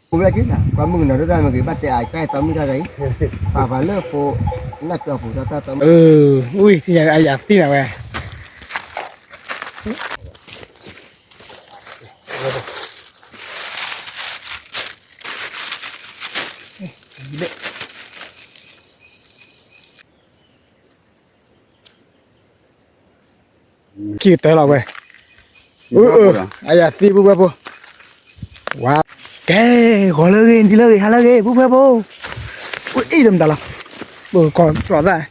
ဖိဝဲက့ၤနၤ ကွၢ်မုၢ်ကနီၤဒိၣ်တၢ်မ့ၢ်ဂ့ၤ ဘၣ်တဲအတၢ်အဲၣ်တီမုၢ်တၢ်ဂၤအံၤ, ပာ်ပှၤလၢဖိ နၢ်ကၠီပူၤတၢ်တၢ်တီမုၢ်, အုံး အယၤသံနၤဝဲ, ကံၢ်တၢလီၤဝဲ, အု အယၤသံပုၢ်ဝဲၢ်ဖိ, ဝါ, ကဲ, ဂီၤလၢဂ့ၤ နံၤလၢဂ့ၤ ဟါလၢဂ့ၤ ပုၢ်ဝဲၢ်ဖိ, အု အံၤဒီးမတၤလီၤ, ပကီၢ်ကၠီသၣ်,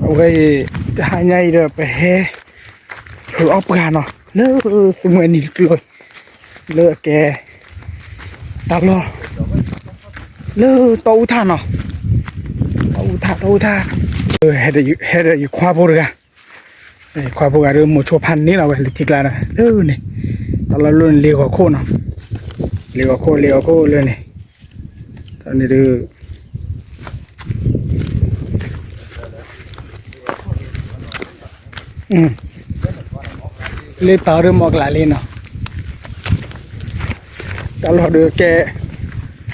အဝဲအံၤ တဟါညါအံၤဒီးပဟဲ ဟုးအီၣ်ပှၤနီၤ လၢသူမှဲနံၤတကျိၤ လၢအကဲ တၢ်လီၢ် လၢတီအူထၣ်နီၤ တီအူထၣ် တီအူထၣ် ဟဲဒီးယခွါဖိတဂၤ ယခွါဖိဂၤဒီးမိၤဆိဖးန့ၢ်လီၤဝဲလၢထံကျါဒီး လၢန့ၣ် တၢ်လီၢ်လၢန့ၣ်လ့ၤဂီၤခိၣ်နီၤ လ့ၤဂီၤခိၣ် လ့ၤဂီၤခိၣ်လၢန့ၣ် တၢ်န့ၣ်ဒုး လ့ပာ်အီၤဒုးမီၢ်ကလးလံနီၤ တၢ်လီၢ်ဒုးကဲ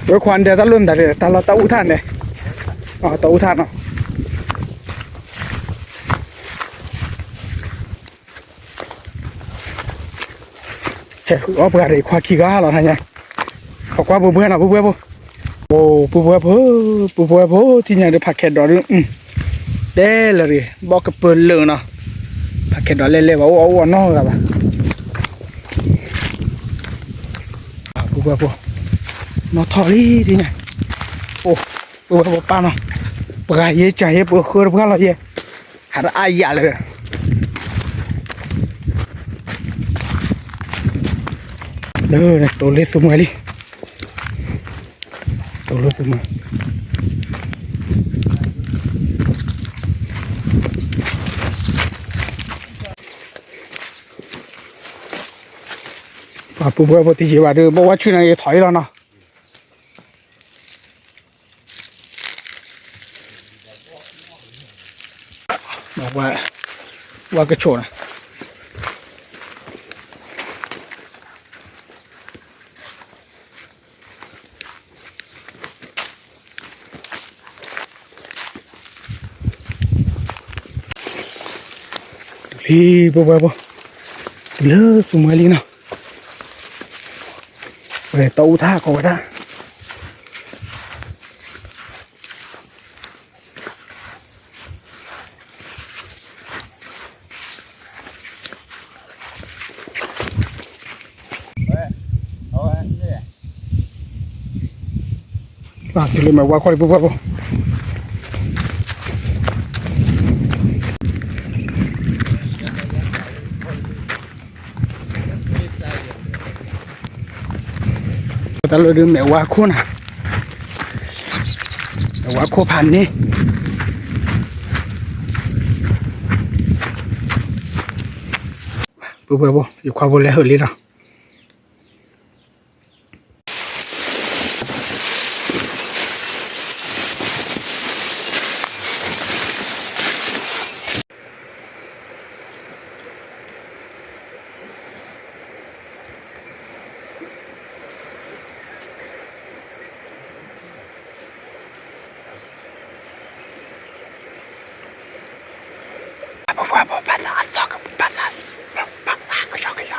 ဝဲခွါန့ၣ်ဒဲးတၢ်လီၢ်မတၤဒဲး တၢ်လီၢ်တၢ်အူထၣ်န့ၣ် တၢ်အူထၣ်နီၤ ဟဲဟုးအီၣ်ပှၤဒီးခွါခံဂၤလီၤ နညါ ပကွၢ်ပုၢ်ဝဲၢ်နီၤ ပုၢ်ဝဲၢ်ဖိ အိ ပုၢ်ဝဲၢ်ဖိ ပုၢ်ဝဲၢ်ဖိ ထံၣ်ညါဒုးဖးခဲးဒီးဒုး တဲလၢာ်တဂ့ၤ ဘီၣ်ကပၢၤလၢာ်နီၤ ဖးခဲးဒီးလဲၣ်လဲၣ်ဘၣ် အိၣ်အီၣ်အိၣ်အီနီတဂၤဘၣ် ပုၢ်ဝဲၢ်ဖိ နီၢ်ထီၣ်လံထံၣ်ညါ အိ ပုၢ်ဝဲၢ်ဖိပၢ်နီၤ ပှၤယဲကၢ်ယဲပှၤဃၢတပှၢ်လီၤယဲ ဟးတအါယၤလၢ တိၤလၢသူမှဲလံ တိၤလၢသူမှဲ ပှၤပုၢ်ဝဲၢ်ဖိတယံာ်ဘၣ်ဒီး ဘၣ်ဝဲဆူၣ်န့ၣ်ယထီၣ်အံၤလီၤနီၤ ဝဲကဆိးန့ၣ် တုၤလံ ပုၢ်ဝဲၢ်ဖိ တုၤလၢသူမှဲလံနီၤ ဝဲတီအူထၣ်ကိးဝဲဒၣ် တုၤလၢမဲာ်ဝါခိၣ်လံ ပုၢ်ဝဲၢ်ဖိ တၢ်လီၢ်ဒုးမဲာ်ဝါခိၣ်နၤ မဲာ်ဝါခိၣ်ဖးန့ၣ် ပုၢ်ဝဲၢ်ဖိ ယခွါဖိလဲၤဟုးလံနီၤ ပုၢ်ဝဲၢ်ဖိ ဘၣ်သးအသီၣ်က ဘၣ်သး ဘၣ်သးကယီကယီလီ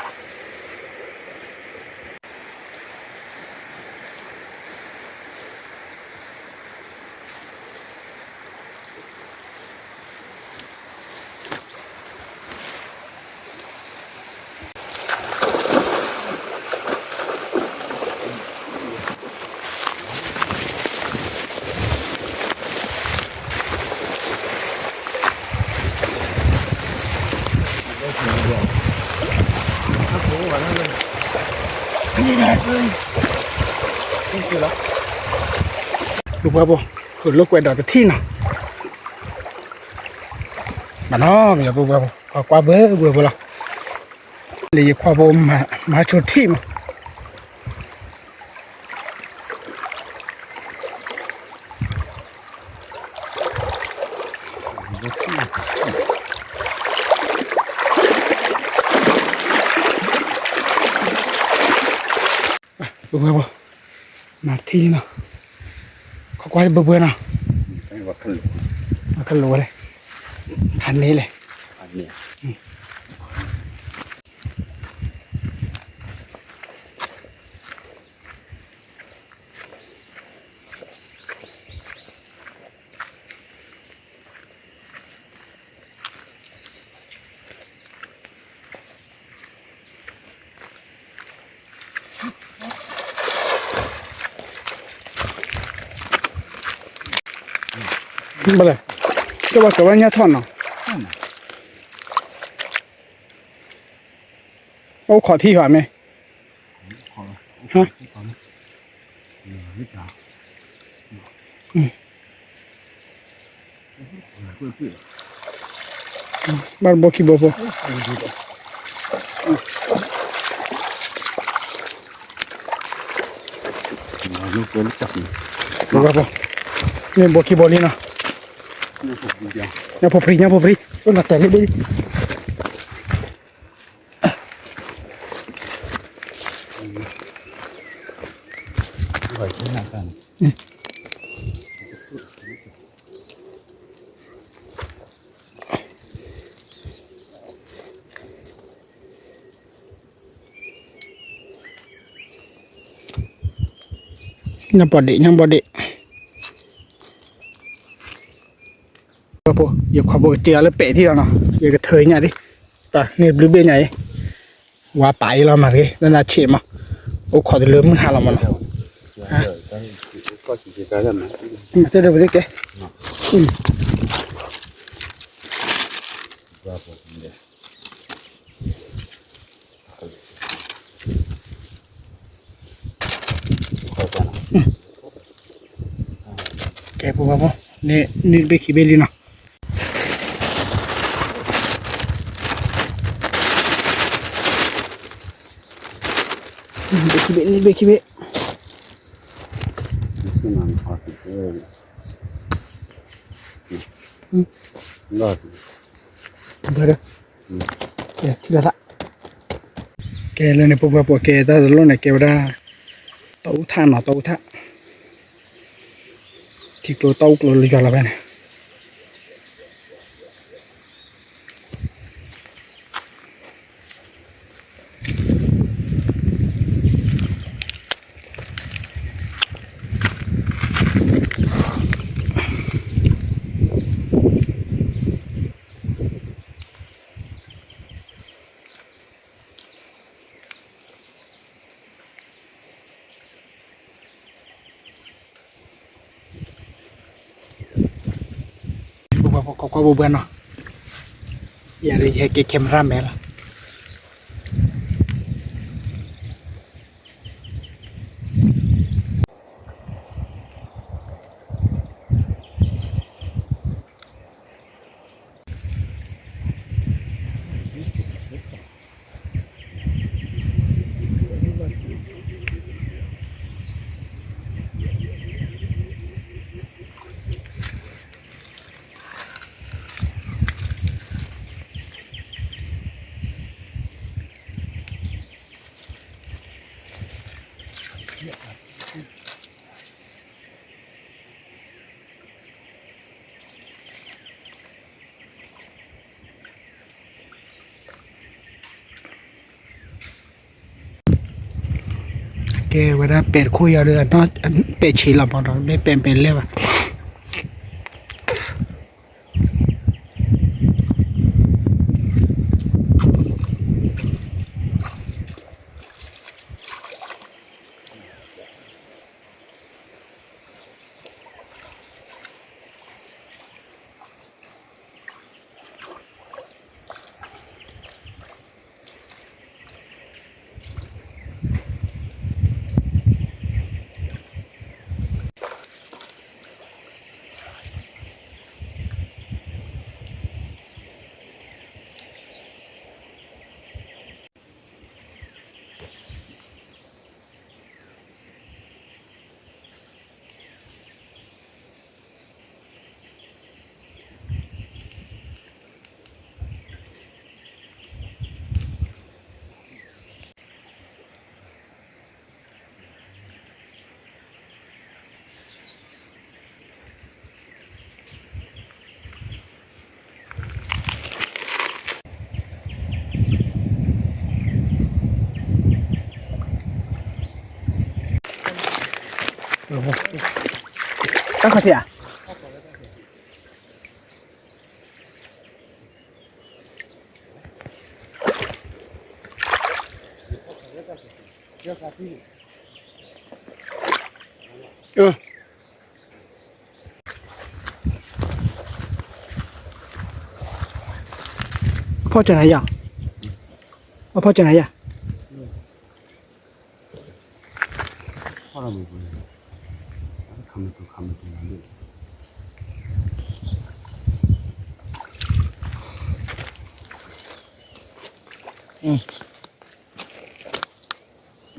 ၤ ပုၢ်ဝဲၢ်ဖိ ဃုာ်လိာ်ကွဲဒီးတထံၣ်နီၤ မနီၤ မ့ၢ်ပုၢ်ဝဲၢ်ဖိ ကွၢ်ဘၢဘှဲဖိလီၤ လၢယခွါဖိမၤဆိထံၣ်မး ပ ဘၣ်ဘၣ်, မၤထံၣ်နီၤ, ခီကွၢ်ဘၣ်ဘၣ်နီၤ, ခလိဝဲလဲၣ်, ဖးန့ၣ်လဲၣ်. ဘၣ်လဲၣ်, ကဘၣ်ကဝဲညါထီၣ်နီၤ, အိၣ်ခိးထံၣ်ဘၣ်မ့ၢ်, ဘၣ်တဘိခံဘိဖိ, မ့ၢ်ဘိခံဘိလံနီၤ, ညါဖိပြံ ညါဖိပြံ, အိၣ်လီၤတဲာ်လံဘ့ၣ်လံ. ညါဘီဒ့ၣ် ညါဘီဒ့ၣ်, ယခွါဖိကတဲအီၤလၢပဲာ်ထံလီၤနီၤ, ယကထၢညါဒံး, တၢ်န့ၣ်ဘျုးဘ့ၣ်ညါအံၤ, ဝါပာ်အံၤလီၤမးတဂ့ၤ, လၢနၤဆံးမး, အိၣ်ခိးတလၢမုၢ်ဟါလီၤမးနီၤ, တၢ်ဒ်ပသ့ကဲ, ကဲ ပှၤဘၣ်မး, န့ၢ်တဘ့ၣ်ခံဘ့ၣ်လံနီၤ, ဘ့ၣ်ခံဘ့ၣ် န့ၢ်တဘ့ၣ်ခံဘ့ၣ်, ဘၣ်ဒီး ထံၣ်လိာ်သး, ကဲလၢန့ၣ် ပှၤဘၣ်ပှၤကဲတၢ်တလိၣ်န့ၣ် ကဲဝဲဒၣ် တၢ်အူထၣ်နီၤ တၢ်အူထၣ်, ထံကျိတၢ်အူကျိလၢယွၤလီၤဖဲန့ၣ် ပှၤကွၢ်ဘိဘၣ်နီၤ, ယၤဒီးယဟဲက့ၤ camera man လီၤ. ကဲဝဲဒၣ်ပဲာ်တခိၣ်ယီၤဒီး ပဲာ်ဆံးလီၤမးဒီး မ့ၢ်ပဲာ်ပဲာ်လဲၢ်ဘၣ်. ကဲ တၢ်ခီၣ်ထံးဧါ. အဖီၣ်ကနၤယၤ, အဖီၣ်ကနၤယၤ.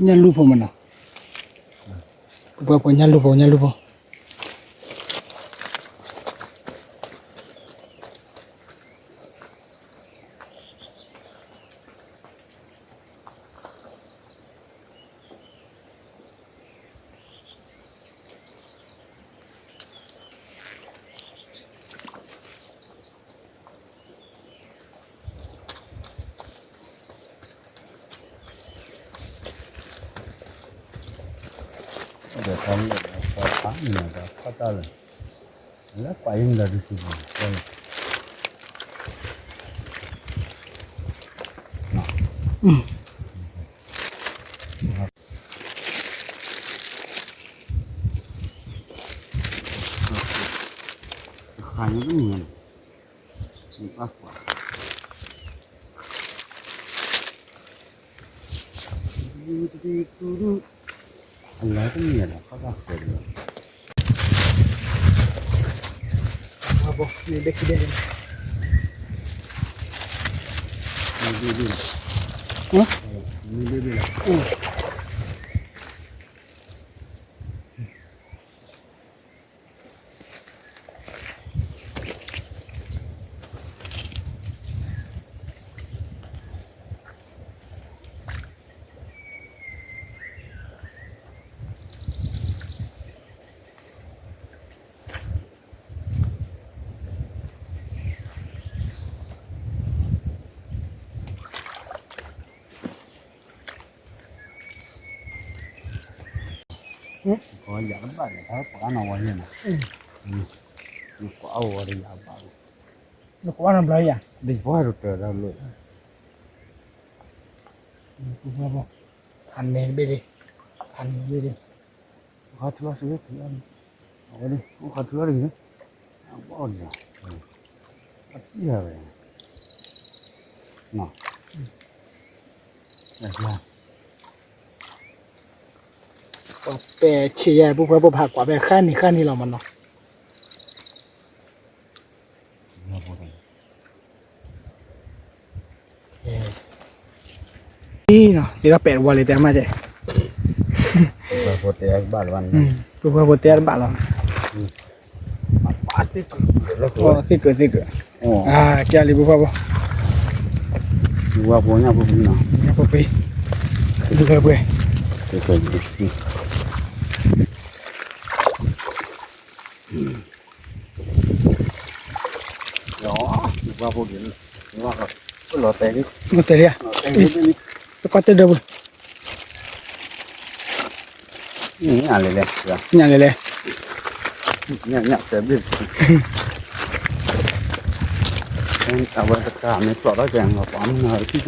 ညၣ်လူၢ်ဖိမနီၤ, ပှၤပှၤညၣ်လူၢ်ဖိ ညၣ်လူၢ်ဖိ. ဒီးတၢ်လၢပှၤဖးန့ၣ်ဒီးဖးတၢ်လၢ လၢပှၤအံၤမတၤဒုးသူၣ်ဘၣ် တခါညါတမံၤန့ၣ် ဘၣ်ကွၢ် အလၢတမံၤလီၤ ခီၣ်ခၣ်ဃၢၤဒီး မ့ၢ်ဘ့ၣ်ဘ့ၣ်လီၤ မ့ၢ်ဘ့ၣ်ဘ့ၣ်လီၤ ယၤတဘၣ်န့ၣ် တၢ်ပှၤနီၢ်ဝဲယဲၢ်န့ၣ် နကွၢ်အဝဲဒီးယၤဘၣ် နကွၢ်နီၢ်ဘျီယၤ ဒ်ပှၤဒိၣ်တၢ်ဒၣ်လိၣ် ဖးန့ၢ်တဘ့ၣ်ဒံး ဖးန့ၢ်တဘ့ၣ်ဒံး ခါထူလီၤစ့ၢ်ကီး အဝဲဒၣ် အိၣ်ခါထူလီၤတဂ့ၤ အဘၣ်အီၣ်ဒံး အပျံၤဝဲ နီၤ ပှၤပဲာ်ဆံးယဲ ပူၤဖဲပူၤဖးကွၢ်ဖဲဃါနံၤဃါနံၤလီၤမးနီၤ အံၤနီၤ သ့ၣ်ဒီးပဲာ်တဝီလံ တဲမးကဲ ပူၤဖဲပူၤတဲတဘၣ်လီၤ ပူၤဖဲပူၤတဲတဘၣ်လီၤ သ့ၣ်ကၢၢ်သ့ၣ်ကၢၢ် ကဲလံ ပူၤဖဲပူၤ ပူၤဖဲပူၤ ညၣ်ဖိပှ့ၤနီၤ ညၣ်ဖိပှ့ၤ ပူၤဖဲပှ့ၤ လီၤ ပူၤဖဲပူၤ လီၤတဲာ်လံ လီၤတဲာ်လံ တကီၢ်တဲဒၢပူၤ ညၣ်လဲၤလဲၤ ညၣ်လဲၤလဲၤ ညၣ်ညၣ်တဲဘ့ၣ် အဝဲတကးမ့ၢ်ပျီၢ်ထီၣ်ကဲ ပှၤမုၢ်နၤထံၣ်က့ၤကွၢ်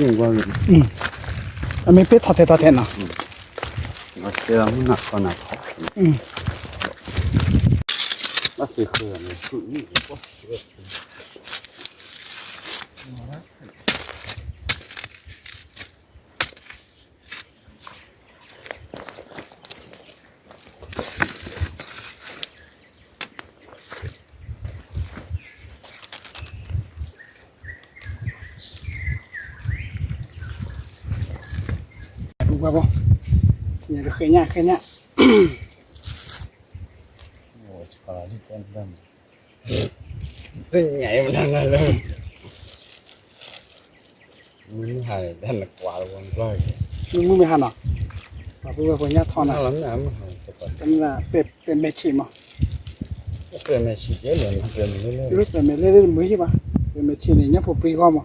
ဂ့ၤ အမ့ၢ်ပ့ၢ်ထီၣ်ထဲထီၣ်ထဲနီၤ တဲမုၢ်နၤထီၣ်နၤထီၣ် ဘၣ်သ့ၣ်ဃၢၤန့ၣ် ဆူၣ်အံၤ ပူၤကွၢ်ဖိ ညၣ်ကဃဲညၣ်ဃဲညၣ် သ့ၣ်ညါအံၤမနုၤလၢ မုၢ်ဟါန့ၣ် တၢ်နကွၢ်လၢဝဲနကွၢ် မုၢ်မုၢ်မ့ၢ်ဟါနီၤ ပှၤပုၢ်ဝဲၢ်ဖိညၣ်ထီၣ်နၤ မုၢ်ဟါ ပဲာ်မဲာ်ဆံးမး ပဲာ်မဲာ်ဆံးကဲလၢ ပဲာ်မဲာ်လဲၢ်လဲၢ်မုၢ်ဟါဘၣ် ပဲာ်မဲာ်ဆံးန့ၣ် ညၣ်ဖိပှ့ၤဂီၢ်မး ပှၤ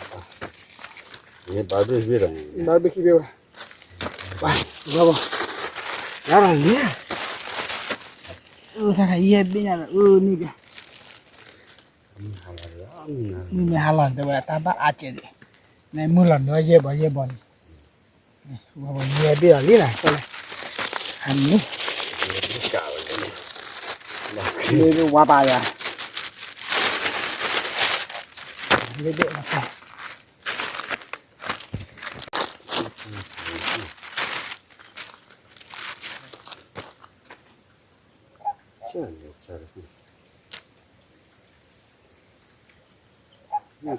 ဘၣ်ဘ့ၣ်ဘ့ၣ်ဒီး ဘၣ်ဘ့ၣ်ခံဘ့ၣ်ဝဲ, ဘၣ်ဘ့ၣ်, ယၤဒီးလံ, အၢ တၢ်ခါယဲၢ်ဘ့ၣ်ညါဒီး အၢ န့ၣ်ဘၣ်, မုၢ်မ့ၢ်ဟါလီၤတဲဝဲ တၢ်ဘၣ်အါကဲးဒံး, နမုၢ်လီၤနုာ်ယဲၢ်ဘီယဲၢ်ဘီန့ၣ်, ယဲၢ်ဘ့ၣ်ဒီးလံနီၤ, ဟါန့ၣ်, မ့ၢ်ဝါပာ်ယၤ, လ့ဘ့ၣ်လီၤ, တမ့ၢ်မၤဒီၣ်ယၤ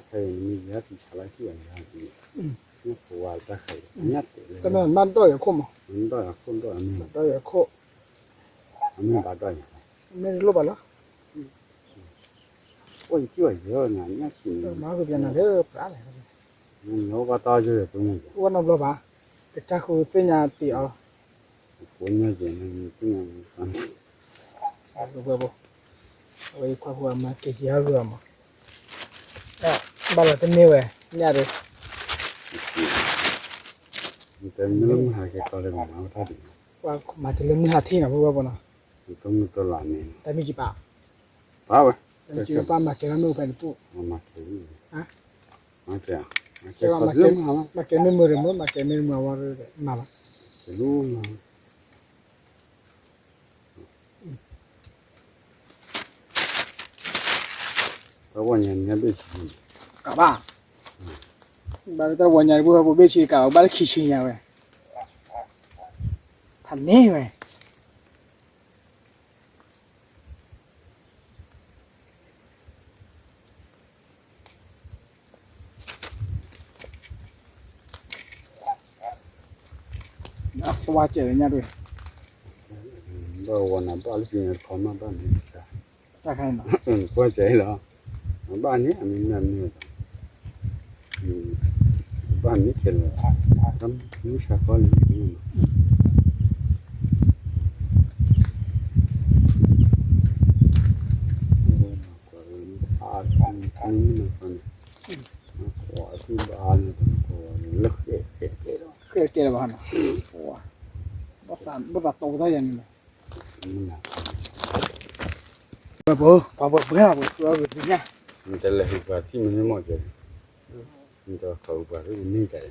ခိၣ်မး, ဒီၣ်ယၤခိၣ်, မ့ၢ်တလိၣ်ဘၣ်လီၤ, မၤကပျးနၤလၢပြးလဲၣ်, အိၣ်နီတဘျီဘၣ်, ကစၢ်ဃုသ့ၣ်ညါတ့ၢ်အီၤ, အဝဲယခွါဖိအမၤက့ၤက့ၤအဂီၢ်မး, ဘၣ်လီၤတန့ၢ်ဝဲ, ညၣ်ဒီး မၤတလၢမုၢ်ဟါထံၣ်နီၤ ပုၢ်ဝဲၢ်ဖိနီၤ, တမ့ၢ်ကပာ်, ပာ်ဝဲ, တမ့ၢ်ကပာ်မၤကဲၤလီၤမ့ၣ်အူဖဲန့ၣ်ပူၤ, မၤကဲၤမ့ၢ်မုာ်ဒီးမ့ၢ်မၤကဲၤမ့ၢ်မုာ်အဝဲမၤဘၣ် တၢ်ဝီညါန့ၣ်ဘ့ၣ်ဆံ, ကဘၣ်, ဘၣ်လၢတၢ်ဝီညါန့ၣ် ပုၢ်ဝဲၢ်ဖိဘ့ၣ်ဆံကဘၣ်လၢခံဆံညါဝဲ, ဖးန့ၢ်ဝဲ အသွါကဲးလၢညါဒၣ်, ဘၣ်ဝီနၤဘၣ်လၢပှၤန့ၣ်တခီမးဘၣ်န့ၣ်, တၢ်ခါန့ၣ်နီၤ, ကွၢ်ကဲးလီၤ, ဘၣ်န့ၣ်အမ့ၢ်မ့ၢ်, ဘၣ်မ့ၢ်ခဲလၢာ်, တၢ်မုၢ်ဆါခီလၢ, ဃဲကဲလၢၤဘၣ်နီၤ, ဘၣ်သးတိၤတၢ်ယၤန့ၣ်လီၤ, ပှၤပှၤပှဲၤလီၤပှၤပှဲၤလီၤပှၤညၣ်, နတလဲၤဟူးပှၤထံၣ်မ့ၢ်န့ၢ်မီၢ်ကဲ, နတခီဟူးပှၤထံၣ်မ့ၢ်န့ၢ်ကဲ,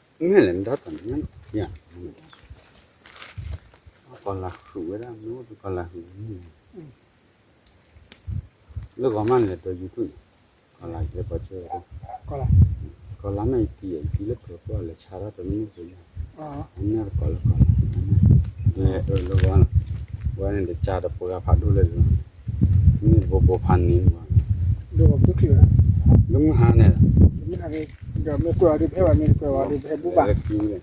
မ့ၢ်လဲၣ်နတၢ်တနံၤညါ, ကီၤလၤဃုာ်ဝဲဒၣ် မ့ၢ်အိၣ်ကီၤလၤဃုာ်န့ၣ်, လၢဂီၤမးန့ၣ်လဲၤဒီး YouTube န့ၣ်, ကီၤလၤယဲပှၤကၢ, ကီၤလၤမ့ၢ်ယတံၤယတံၤလၢပှၤပှၢ်လဲၤဆါတၢ်တမ့ၢ်န့ၣ်, အမ့ၢ်တကီၤလၢကီၤလၤ, လဲၤအၢလၢဝါလီၤ, ဝဲန့ၣ်တကးတပှၤဖးဒိၣ်လၢလီၤ, မ့ၢ်တဘိဘိဖးန့ၣ်, လၢမုၢ်ဟါန့ၣ်, မ့ၢ်ကွဲးအီၤဒ်ပဟဲဘၣ် မ့ၢ်ကွဲးအီၤဒ်ပဟဲဘူၣ်ဘၣ်, န့ၣ်,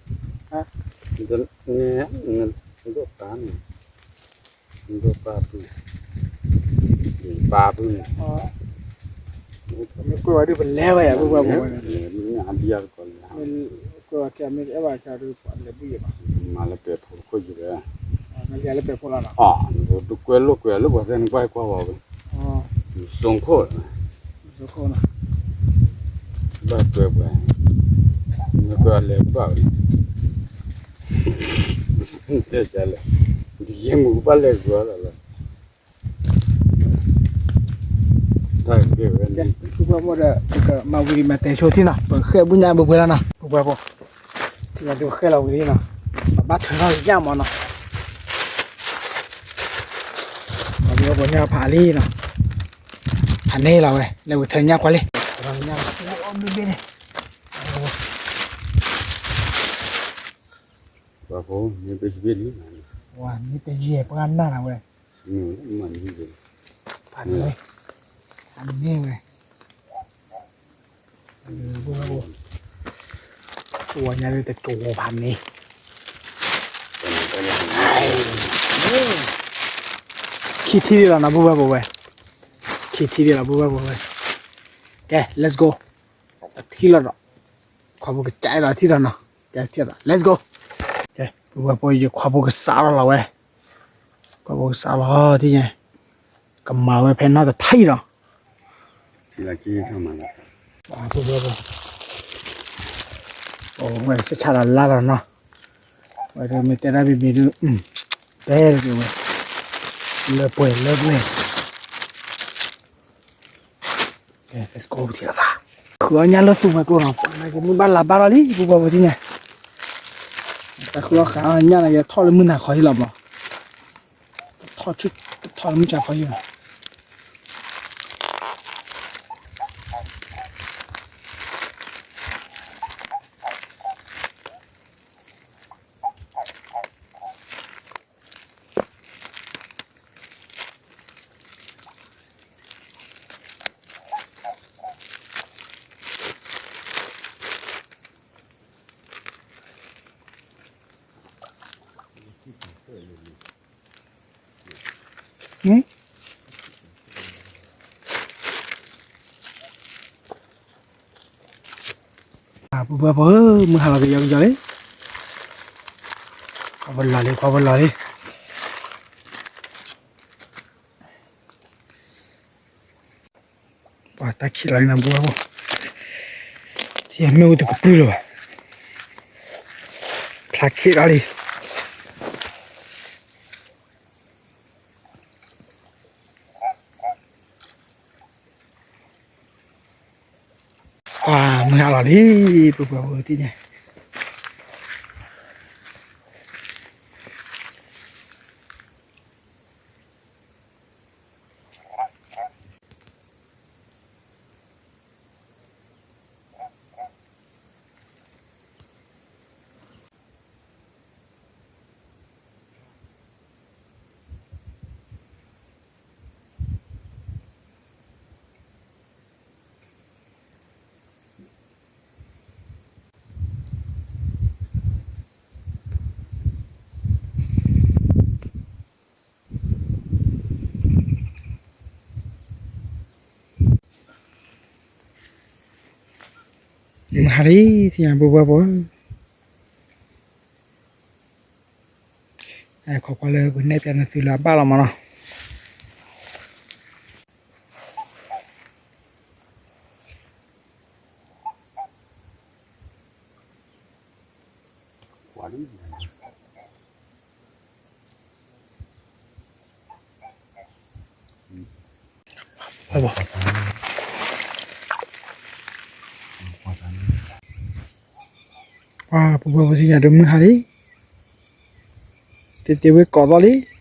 ဒိၣ်တၢ်န့ၣ် ဒိၣ်ပၢ်ပုၢ်, ပၢ်ပုၢ်န့ၣ်, မ့ၢ်ကွဲးဝဲဒ်ပလဲၤဝဲယၤ ပုၢ်ဝဲၢ်ဖိဝဲန့ၣ်, ကွဲးဝဲခဲမ့ၢ်အဲၣ်ဘၣ်ခဲဒ်ပှၤလဲၤဘူၣ်ယၤဘၣ်, မၤလၢပဲာ်ဖိတခိၣ်ယံၤဝဲ, မ့ၢ်လၢပဲာ်ဖိလီၤနီၤ, တကွဲးလိာ်ကွဲးလၢပှၤသ့ၣ်နကွၢ်ကွၢ်ဝဲ, စိန်ခိၣ်, စိန်ခိၣ်နီၤ, ဘၣ်ကွဲးပှၤ, မ့ၢ်ကွဲးလဲၤဘၣ်ဝဲ တဲလဲၣ်, ယဲမူဘၣ်လဲၤဂီၤလီၤလီၤ, တၢ်ကဲဝဲန့ၣ်, ပှၤမၤဝံၤဒံးမၤတဲဆိထံၣ်နီၤ, ပဃဲၣ်ဘူၣ်ညၣ်ဘှဲဘှဲလီၤနီၤ, ပှၤပှဲၤဖိ, ပှၤဒုးဃဲၣ်လီၤဝံၤလံနီၤ, ပဘၣ်ထၢထီၣ်ညၣ်မးနီၤ, ပှၤမ့ၢ်ပှၤညၣ်ဖးလံနီၤ, ဖးန့ၢ်လီၤဝဲ လဲၤဝံၤထၢညၣ်ကွၢ်လံ, ဘျ့ဘျ့န့ၣ် ပှၤဖိ မ့ၢ်ပစံးဘ့ၣ်လံ, ဝၤ မ့ၢ်တယဲၢ်ပှၤနၢ်လီၤဝဲ, မ့ၢ်မ့ၢ်န့ၣ်, ဖးန့ၢ်ဝဲ, ဖးန့ၢ်ဝဲ, ပုၢ်ဝဲၢ်ဖိ, ဝၤညါလၢတကဝီၤဖးန့ၢ်, ခံထံၣ်ဒံးလီၤနီၤ ပုၢ်ဝဲၢ်ဖိဝဲ, ခံထံၣ်ဒံးလီၤ ပုၢ်ဝဲၢ်ဖိဝဲ, ကဲ let's go, တထံၣ်လီၤဒီး, ခွါဖိကစၢ်အဲၣ်လီၤထံၣ်ဒီးနီၤ, ကဲထံၣ်ဒီး let's go, ကဲ ပုၢ်ဝဲၢ်ဖိ ယခွါဖိကစၢ်လီၤလီၤဝဲ, ခွါဖိကစၢ်လီၤထံၣ်ညါ, ကမၤဝဲဖဲနီၢ်တထံၣ်ဒီး, ထံၣ်လီၤက့ၤထီၣ်မၤလီၤ ပှၤပှၤပှၤ, အိၣ်ဝဲဆဆးလၢ်လၢ်လီၤနီၤ, ဝဲဒၣ်မ့ၢ်တဲဒၣ်မ့မ့ၢ်ဒုး, တဲတက့ၢ်ဝဲ, လၢပှဲၤလၢပှဲၤ, let's go ပထံၣ်လိာ်သး, ဃုအီၣ်ညၣ်လၢသူမၤကျိနီၤ, ပှၤနာ်က့မုၢ်ဘၣ်လါဘၣ်လီၤလံ ပှၤပှၤပှၤသ့ၣ်ညါ, တၢ်ဃုအီၣ်ဃုအီၣ်ညၣ်နာ်က့ထီၣ်လၢမုၢ်နၤခီဟံၣ်လီၤမး, ထီၣ်ဆူ, ထီၣ်လၢမုၢ်နၤခီဟံၣ်လီၤ. ပှၤပှၤပှၤဧၢ, မုၢ်ဟါလီၤကယီကယီလံ, ပှၤပှၤလီၤလံ ပှၤပှၤလီၤလံ, ပှၤတၢ်ခံးလီၤလံနီၤ ပှၤပှၤ, ထံမ့ၣ်အူတကပြုၢ်လၢၤဘၣ်, ဖျါခံးလီၤလံ. ပှၤမုၢ်ဟါလီၤလံ, ပှၤပှၤပှၤသ့ၣ်ညါ. မုၢ်ဟါလံ သ့ၣ်ညါ ပှၤပှၤပှၤ, ခီကွၢ်လၢပနဲၣ်ပျးနသုလၢအဘၣ်လီၤမးနီၤ. ပှၤပှၤပှၤသ့ၣ်ညါ တမုၢ်ဟါလံ, တ့တ့ဝဲကိးသီၣ်လံ.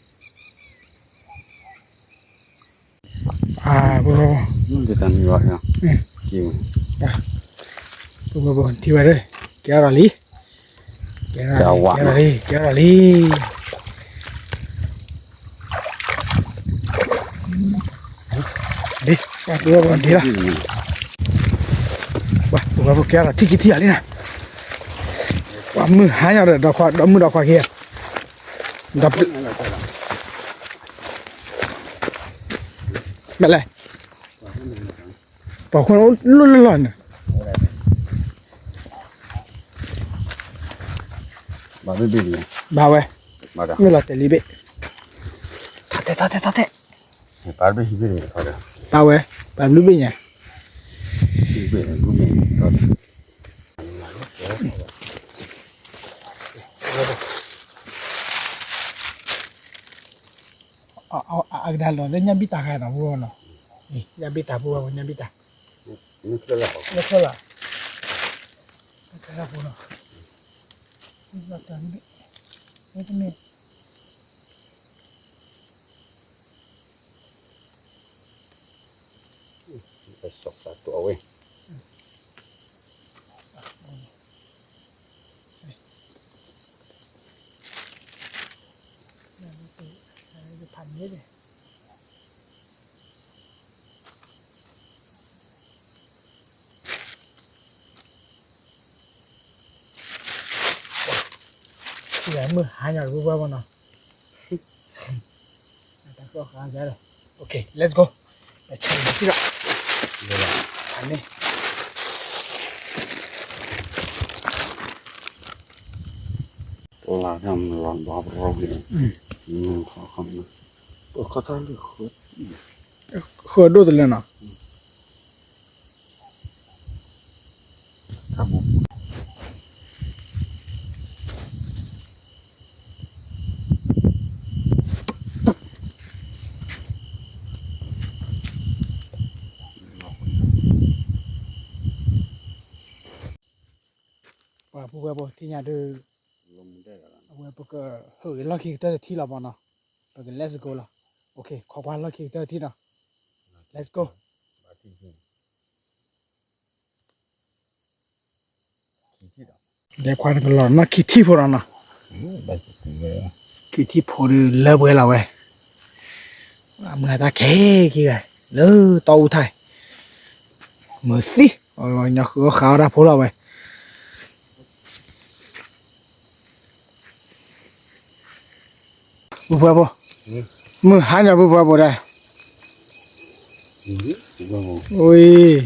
ပှၤပှၤပှၤ, ပှၤပှၤပှၤ ထံၣ်ဝဲဒၣ်, ကဲထီၣ်လံ, ကဲထီၣ်လံ ကဲထီၣ်လံ ကဲထီၣ်လံ. ဒ်, ပှၤပှၤပှၤဒ်လီၤ, ပှၤပှၤပှၤကဲထီၣ်ထံၣ်က့ၤထံၣ်ယၤလံနၤ, ပှၤမုၢ်ဟါညါဒီး ဒီခွါ ဒီမုၢ်ဒီခွါက့ၤ, ဒီ, မ့ၢ်လဲၣ်, ပှၤခိၣ်လၢလီၢ်လီၢ်န့ၣ်, ဘၣ်ဝဲ, မ့ၢ်လီၤတဲာ်လံဘ့ၣ်, ထီၣ်တဲာ်ထီၣ်တဲာ်ထီၣ်တဲာ်, ပာ်ဝဲ, ပာ်ဘျုးဘ့ၣ်ညါ. အကဒါလီၤလၢညၣ်ဘံၣ်တၢ်ခါနီၤ ပူဝဲနီၤ, ညၣ်ဘံၣ်တၢ် ပူဝဲ ညၣ်ဘံၣ်တၢ်, လၢခဲလၢာ်, လၢခဲလၢာ်, လၢခဲလၢာ်ပူၤနီၤ, လၢတၢ်န့ၣ်, လၢတၢ်န့ၣ် စီၤစးတူးအဝဲ, ဖးန့ၣ်, မုၢ်ဟါညါတပူၤဘၣ်မနီၤ, တၢ်ကီၢ်ဃာ်ယါလီၤ, OK, let's go, ပဆါလီၤထံလီၤ, ဖးန့ၣ်. လၢလီၤဘီပရီန့ၣ်, ခီခီ, ဃၢဒိၣ်တလၢနီၤ, ဃၢဒိၣ်တလၢနီၤ, ဃၢဒိၣ်တလၢနီၤ. ပုၢ်ဝဲၢ်ဖိ ထံၣ်ညါဒုး အဝဲပကဟၢးလီၢ်ခံကတၢၢ်တထံၣ်လီၤမးနီၤ, ပက let's go လီၤ. ခိးကွၢ်လီၢ်ခံကတၢၢ်တထံၣ်နီၤ, let's go. လဲၤခွါတကလီၤနီၢ်ခံထံၣ်ဖိဒီးနီၤ, ခံထံၣ်ဖိဒီးလၢပှဲၤလီၤဝဲ, မုၢ်ဟါတၢ်ခဲခံဂၤ လၢတီအူထါ, မုၢ်သံ, ညီဃုအီၣ်ဃါအီၣ်တၢ်ဖိလီၤဝဲ ပုၢ်ဝဲၢ်ဖိ, မုၢ်ဟါညါပုၢ်ဝဲၢ်ဖိဒၣ်, ဝံၤ,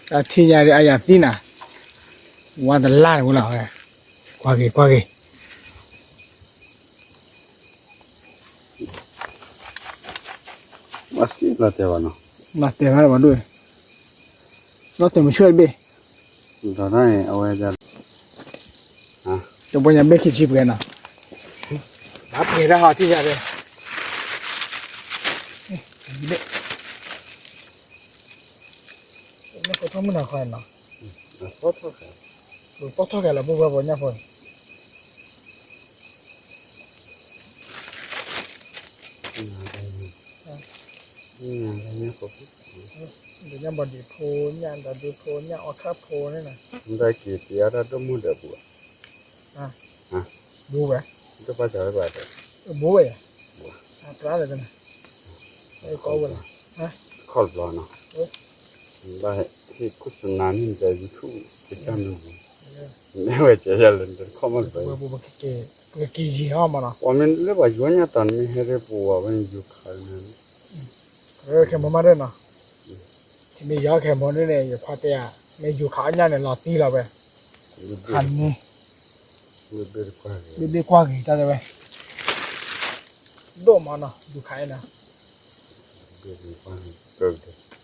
တၢ်ထံၣ်ညါဒ်အယၤသံနၤ, ဝါတလါတဝဲလီၤ, ကွၢ်က့ၤကွၢ်က့ၤ မၤစံၣ်လီၤတဲာ်ဘၣ်နီၤ, လီၤတဲာ်ဘၣ်ဒိၣ်, လီၤတဲာ်မဆူၣ်တဘ့ၣ်, ဒီးတၢ်န့ၣ်အဝဲဒၣ်, တဘိညါဘ့ၣ်ခံဆံပှဲၤနီၤ, ဘၣ်ပှဲၤတၢ်ဟးထံၣ်ယၤဒီး, မ့ၢ်ဖိထီၣ်မုၢ်နၤခီနီၤ, ပှၤပီၣ်ထီၣ်ကဲလီၤပုၢ်ဝဲၢ်ဖိညၣ်ဖိ ဒုးညၣ်ဘီဒံးဖိ, ညၣ်ဒီးဒုးဖိ, ညၣ်အီခၣ်ဖိန့ၣ်နီၤ, မ့ၢ်တၢ်က့ၤတ့အါတၢ်ဒိၣ်မုၢ်ဒီးပူၤ, ဘိဝဲ, တဘၣ်ဘၣ်, ဘိဝဲ, တရၣ်လၢကန့ၣ်, ကီဝဲလီၤ, ခီၣ်တဘျီနီၤ, ဘၣ်ဟ့ၣ်ခိၣ်စနါန့ၣ်ဒီး YouTube ကစၢ်မ့ၢ်, မ့ၢ်ဝဲကဲယၤလၢတခီၣ်မ့ၢ်တဘျီ, ပကက့ၤယံၤအီၤမးနီၤ, ပှၤမ့ၢ်လၢပှၤယွၤညါတၢ်မ့ၢ်ဟဲရ့ပူၤဝဲ မ့ၢ်ယူၤခးန့ၣ်, ခဲမီမးဒ်နီၤ, မ့ၢ်ယီၤခဲမီဒ်န့ၣ် ယခွါတဲယၤ, မ့ၢ်ယူၤခးအညၣ်န့ၣ် လီၤတံၢ်လီၤဝဲ, ခးန့ၣ်, ဘ့ၣ်ကွၢ်ဂ့ၤတၢ်တဲဝဲ, ဒိၣ်မးနီၤ ယူၤခးအံၤနီၤ, ဘီဒံးမ့ၢ်ဃဲၣ်လီၤ, နီ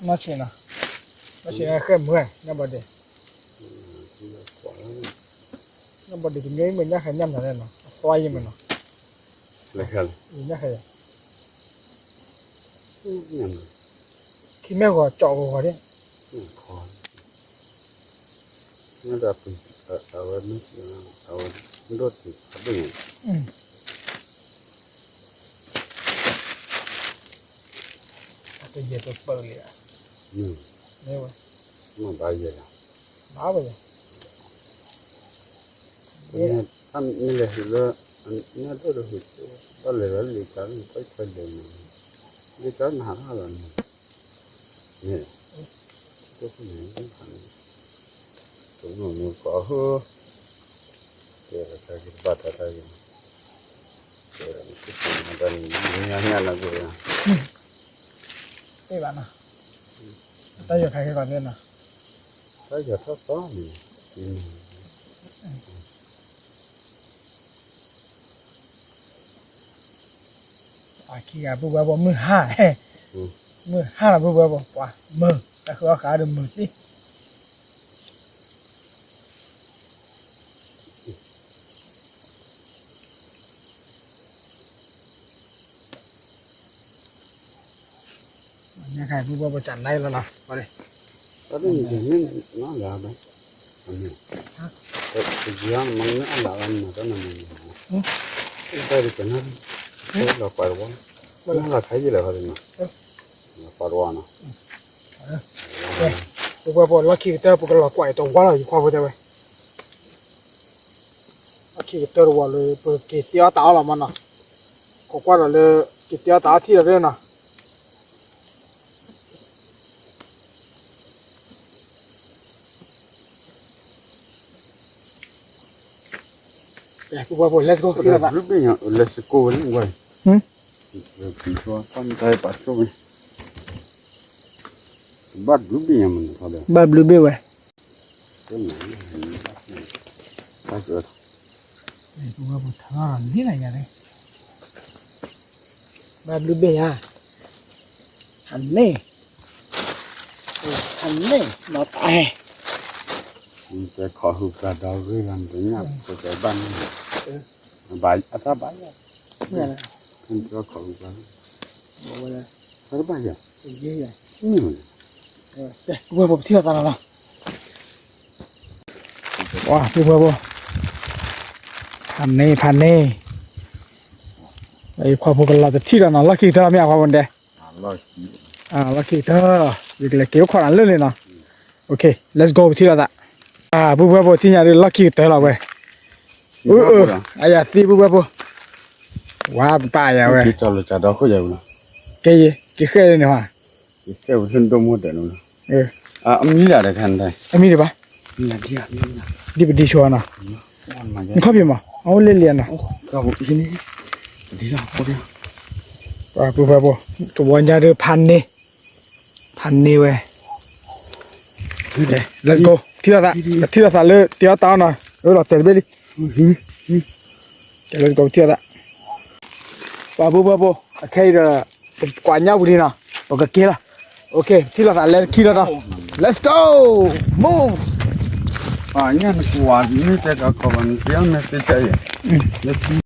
ၢ်ဆံးနီၤ, နီၢ်ဆံးဃဲၣ်မုၢ်, ညၣ်ဘီဒံး, ညၣ်ဘီဒံးတမ့ၢ်မ့ၢ်ညၣ်ဃဲၣ်ညၣ်မနုၤလဲၣ်နီၤ, အသွါယံၤမးနီၤ, ညၣ်ဃဲၣ်, ခံမ့ၢ်ဂီၤကၠီဂီၤဂီၤဒၣ် မ့ၢ်ဒီးပှၤ, အဝဲမ့ၢ်, အဝဲဒိၣ်တုၤအဘ့ၣ်န့ၣ်, အတယဲၢ်ပပၢၢ်လံဧါ, မ့ၢ်ဝဲ, မ့ၢ်ဘၣ်ယဲၢ်လီၤ, ဘၣ်ဝဲယဲၢ်, မ့ၢ်လဲၤဟူးလၢ, မ့ၢ်ဒိၣ်ဒီးဟူး, ဘၣ်လဲၤလၢလံာ်ကါန့ၣ် တၢ်ခွဲးလဲၤန့ၣ်, လံာ်ကါနၤတၢ်လီၤန့ၣ်, မ့ၢ်, တၢ်န့ၣ်, တမ့ၢ်မ့ၢ်ကီးဟိ, ကဲလီၤတၢ်ဂ့ၤတဘၣ်တၢ်တၢ်ဂ့ၤ, ကဲလီၤ, ညါညါလၢကဲလီၤ, တဘၣ်နီၤ, တၢ်ယီၤခါကဲကီးသ့နီၤ, တၢ်ယီၤထီၣ်သီန့ၣ်, အခံဂၤပုၢ်ဝဲၢ်ဖိ မုၢ်ဟါ, မုၢ်ဟါလီၤပုၢ်ဝဲၢ်ဖိ ပှၤမုာ် တၢ်ဃုအီၣ်ဃးဒီးမုာ်သ့ ညါခါပုၢ်ဝဲၢ်ဖိ ကနၣ်လီၤလီၤ, တၢ်န့ၣ်မ့ၢ်နီၢ်လၢၤဘၣ်, တယံာ်မ့ၢ်နီၢ်လၢၤဘၣ်, တၢ်န့ၣ်, လီၤကွၢ်တဝီ, လီၤကွၢ်တဝီနီၤ, ပုၢ်ဝဲၢ်ဖိ လီၢ်ခံကတၢၢ် ပကလီၤကွၢ်အံၤတဝီလီၤ ယခွါဖိတဲဝဲ, လီၢ်ခံကတၢၢ်တဝီလၢ ပကက့ၤတ့အီၣ်တၢ်အီၣ်လီၤမးနီၤ, ခိးကွၢ်ဒီးလၢ က့ၤတ့အီၣ်တၢ်အီၣ်ထံၣ်လီၤသ့နီၤ ပုၢ်ဝဲၢ်ဖိ let's go, let's go, let's go ဝဲန့ၣ်, ဘၣ်ဘျုးဘ့ၣ်ညါမး, ဘၣ်ဘျုးဘ့ၣ်ဝဲ, ပုၢ်ဝဲၢ်ဖိ ထါလီၤလံနၤယၤန့ၣ်, ဘၣ်ဘျုးဘ့ၣ်ယၤ, ဟးန့ၣ်, ဟးန့ၣ် နီၢ်တၢ်ဟဲ တဲခီၣ်ဟုၣ်ပှၤဒီးဂ့ၤလီၤ နတညၣ် ပတဲဘၣ်န့ၣ် ဘၣ်အတၢ်ဘၣ်ယၤ ခီၣ်ဟုၣ်ပှၤ တဘၣ်ယၤ န့ၣ် ပှၤဖိပထံၣ်လိာ်သးနီၤနီၤ ဝါ ဖိဖိဖိ ဖးန့ၢ် ဖးန့ၢ် ခွါဖိကလီၤတထံၣ်လီၤနီၤ လီၢ်ခံကတၢၢ်လီၤမ့ၢ်ဧါ ခွါဖိတဲ လီၢ်ခံကတၢၢ် ယကလဲၤက့ၤအိၣ်ခိးနၤလၢန့ၣ်နီၤ OK let's go ပထံၣ်လိာ်သး ပုၢ်ဖိဖိ ထံၣ်ညါဒုး လီၢ်ခံကတၢၢ်လီၤဝဲ အၢ အၢ အယၤသံ ပုၢ်ဖိဖိ ဝါ ပပာ်ယၤဝဲ ကဲယဲ ကဃဲၢ်လၢန့ၣ်ဟါ အမံၤဒံးဘၣ် ဒ်ပဒံဆိနီၤ နခီၣ်ဖံးမး အအိၣ်လ့လံနီၤ ပုၢ်ဖိဖိ တဝီညါဒုး ဖးန့ၢ် ဖးန့ၢ်ဝဲ let's go ထံၣ်လိာ်သး ထံၣ်လိာ်သးလၢတ့အီၣ်တၢ်အီၣ်နီၤ အၢ လီၤတဲာ်တဘ့ၣ်လံ let's go ထံၣ်လိာ်သး ပှၤပုၢ်ဖိဖိ အခဲအံၤဒီး ပကွၢ်ညၣ်ဝံၤလံနီၤ ပကက့ၤလီၤ OK ထံၣ်လိာ်သးလဲၤခံလီၤနီၤ let's go move ပှၤညၣ်နကွၢ်မ့ၢ်တဲကီၢ်ခီၣ်ဘၣ် နတဲအီၣ်မ့ၢ်သ့တၢ်အံၤ လၢ